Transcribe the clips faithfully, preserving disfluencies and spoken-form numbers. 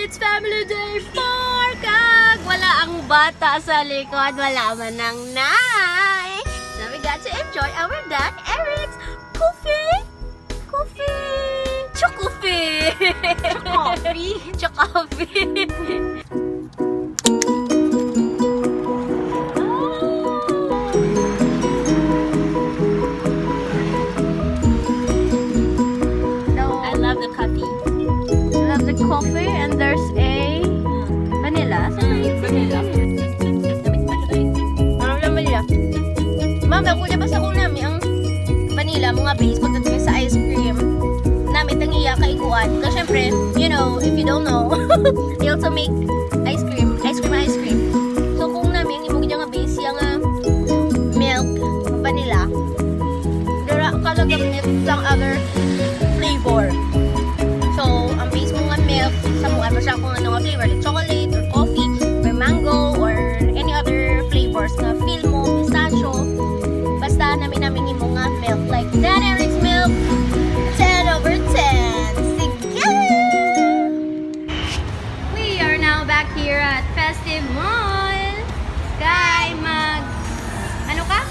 It's family day four, kag wala ang bata sa likod, wala man ang nanay. So we got to enjoy our Dad Eric's coffee. Coffee. Chocoffee. Chocoffee. Chocoffee. No. I love the coffee. I love the coffee, and there's a vanilla. Mm, vanilla. Ano naman nila? Ma'am, ako na basta kung nami ang vanilla mo nga base pagdating sa ice cream. Nami tang iya kaiguan. Kasi syempre, you know, if you don't know, they also make ice cream. Ice cream, ice cream. So kung nami ang imo gid nga base, iya nga milk, vanilla, dira ka lagamit sang other flavor. So, ang base mo nga milk, sa mo, ano siya kung ano nga flavor, like chocolate or coffee or mango or any other flavors nga feel mo, pistachio. Basta nami-nami nimo nga milk, like Dad Eric's milk. Ten over ten. Sige! We are now back here at Festive Mall. Kay mag, ano ka?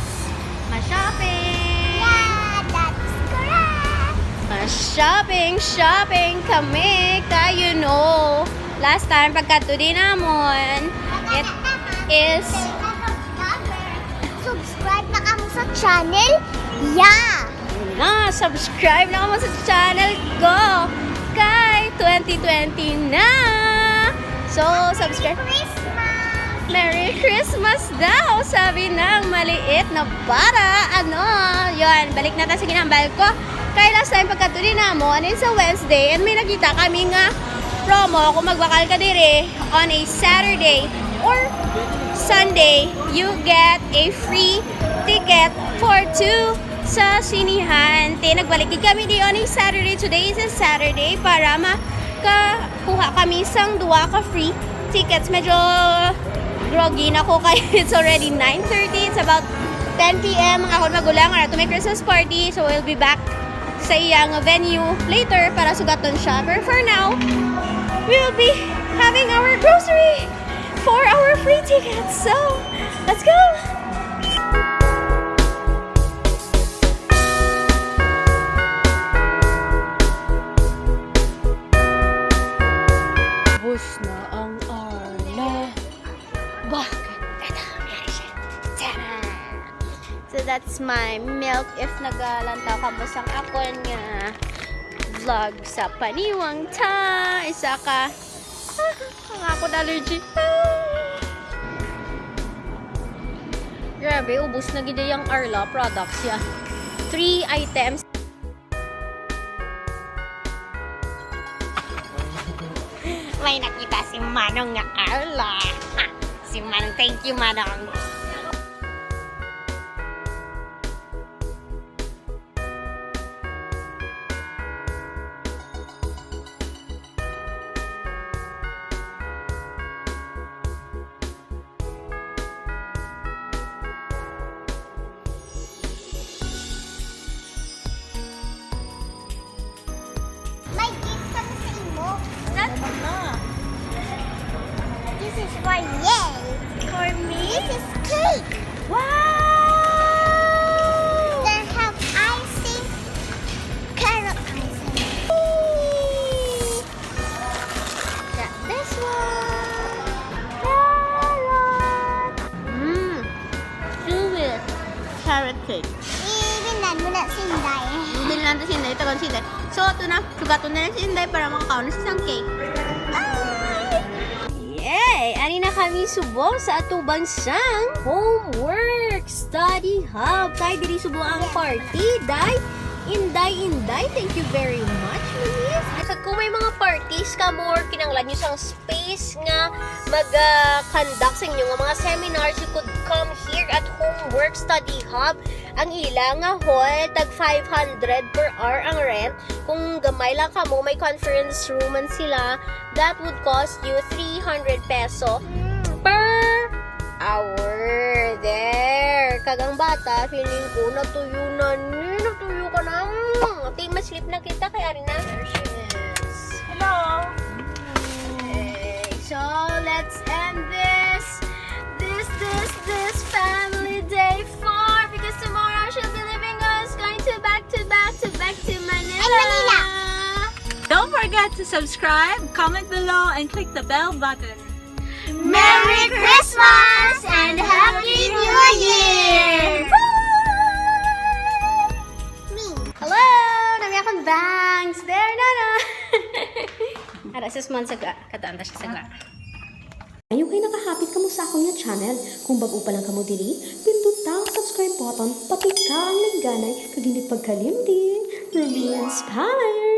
Ma-shopping. Yeah, that's correct. Ma-shopping, shopping kami. Kay, you know, last time, pagkadto din namon, it is Subscribe na kamo sa channel. Yeah! Na, subscribe na kamo sa channel ko. Kay twenty twenty na. So, subscribe. Christmas! Merry Christmas daw, sabi ng maliit na bata. Ano? Yun, balik na ta sa ginambal ko. Kay last time pagkadto din namo, ano yun, sa Wednesday, and may nakita kami nga promo kung magbakal ka dire on a Saturday or Sunday, you get a free ticket for two sa sinihan. Te, nagbalik gid kami di on a Saturday. Today is a Saturday para makakuha kami sang duha ka free tickets. Medyo groggy na ko kay it's already nine thirty. It's about ten p m ang akon magulang. Ara to may Christmas party. So, we'll be back sa iyang venue later para sugaton siya. Pero for now, we will be having our grocery for our free tickets. So, let's go! Ubos na ang ala. Bakit? Ito, meron siya. Tara! So that's my milk. If nagalantaw ka mo sang akon nga vlog sa paniwang ta, isa ka, ah, ang akon allergy. Ah. Grabe, ubos na gid ang Arla products ya. Three items. May nakita si Manong nga Arla. Ha! Si Manong, thank you, Manong. May gift kami sa imo. This is for you. For me? This is cake. Wow! They have icing, carrot icing. Got this one. Carrot. Mm. Chewy. Carrot cake. Ibinlan mo na, Sinday. Ibinlan to, Sinday. Tagal, Sinday. So, ito na. Sugaton na lang si Inday para makakaon na sa isang cake. Bye! Yay! Ari na kami subong sa atubang sang homework study hub. Kay diri subong ang party, day. Inday, Inday, thank you very much, miss. Kag kung may mga parties kamo or kinahanglan nyo sang space nga mag, ah, conduct sa inyo nga mga seminars, you could come here at Homework Study Hub. Ang ila nga hall, tag five hundred per hour ang rent. Kung gamay lang kamo, may conference room man sila, that would cost you three hundred peso per hour. There. Kag ang bata, feeling ko, natuyo na ni. Natuyo ka na. Mm, ate, ma-sleep na kita kay ari na. There she is. Hello. Mm. So let's end this, this, this, this family day four, because tomorrow she'll be leaving us, going to back to back to back to Manila. And Manila. Don't forget to subscribe, comment below, and click the bell button. Merry Christmas and Happy New Year! Me. Hello! Nami akong bangs! There na na! Ara, sus man sa ga. Kataan ta siya sa ga. Ayaw kay nakahapit kamo sa akon nga channel. Kung bag-o pa lang kamo diri, pindot ta ang subscribe button, patika ang lingganay, kag hindi pagkalimti, Ruby Inspire!